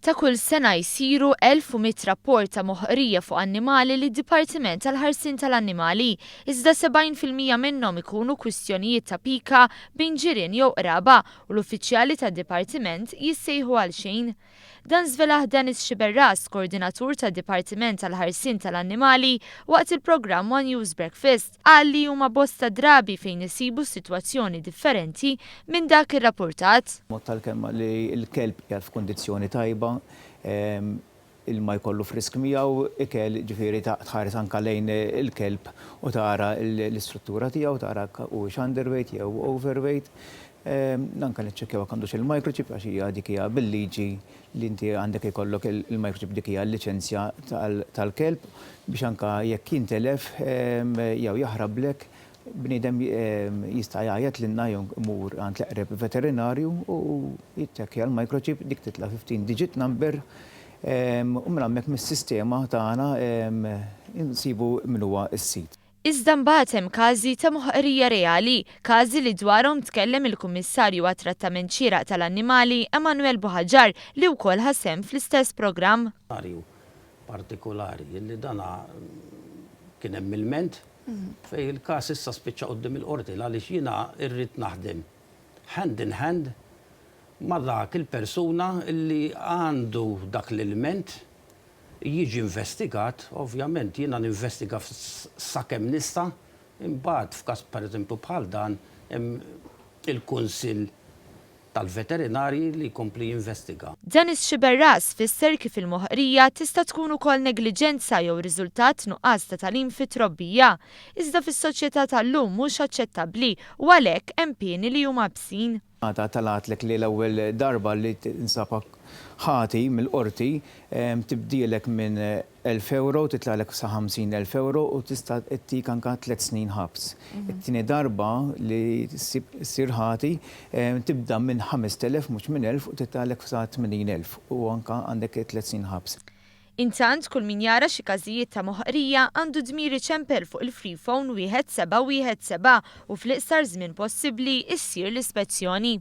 Ta' kull sena jsiru 1,100 rapport ta' moħqrija fuq annimali lid-Dipartiment tal-Ħarsien tal-Annimali, iżda 70% minnhom ikunu kwistjonijiet ta' pika bejn ġirien jew qraba u l-uffiċjali tad-Dipartiment jissejħu għalxejn. Dan żvelah Dennis Sciberras, koordinatur tad-Dipartiment tal-Ħarsien tal-Annimali, waqt il-programm One News Breakfast. Qal li huma bosta drabi fejn isibu sitwazzjoni differenti minn dak irrappurtat. Mod tal-kelma li l-kelb qiegħed f'kundizzjoni tajba, ilma jkollu frisk miegħu, ikel, ġifieri tħares anke lejn il-kelb u tara l-istruttura tiegħu, tara huwiex underweight jew overweight. Anke niċċekkjaw jekk għandux il-microchip għax hija dik hija bil-liġi li inti għandek ikollok il-microchip dik hija l-liċenzja tal-kelb biex anke jekk jintelef jew jaħrablek bniedem jista' jgħajjat lilna jew imur għand l-eqreb veterinarju u jiċċekkja l-microchip dik titla' 15 digit number u minn hemmhekk mis-sistema tagħna insibu min huwa s-sid. Iżda mbagħad hemm każi ta' moħqrija reali, każi li dwarhom tkellem il-Kummissarju għat-Trattament Xieraq tal-Annimali Emmanuel Buhagiar li wkoll ħa sehem fl-istess programm. Partikulari li dana kien hemm ilment fejn il-każ issa spiċċa quddiem il-Qorti għaliex jiena rrid naħdem hand in hand ma' dak il-persuna li għandu dak l-ilment jiġi investigat, ovvjament jiena ninvestiga sakemm nista', imbagħad f'każ pereżempju bħal dan hemm il-Kunsill tal-Veterinarji li jkompli jinvestiga. Dennis Sciberras fisser kif il-moħqrija tista' tkun ukoll negliġenza jew riżultat nuqqas ta' tagħlim fit-trobbija. Iżda fis-soċjetà tal-lum mhux aċċettabbli u għalhekk hemm pieni li huma ibsin. Għadha talgħatlek li l-ewwel darba li tinsab ħati mill-qorti tibdielek minn 1,000 ewro titlagħlek sa 50,000 ewro u tista' ttik anke tliet snin ħabs. It-tieni darba li ssir ħati tibda minn 5,000 mhux minn 1,000 u titlagħlek sa 80,000 u anke għandek tliet snin ħabs. Intant, kull min jara xi każijiet ta' moħqrija għandu dmir iċempel fuq il-freephone 1717 u fl-iqsar żmien possibbli issir l-ispezzjoni.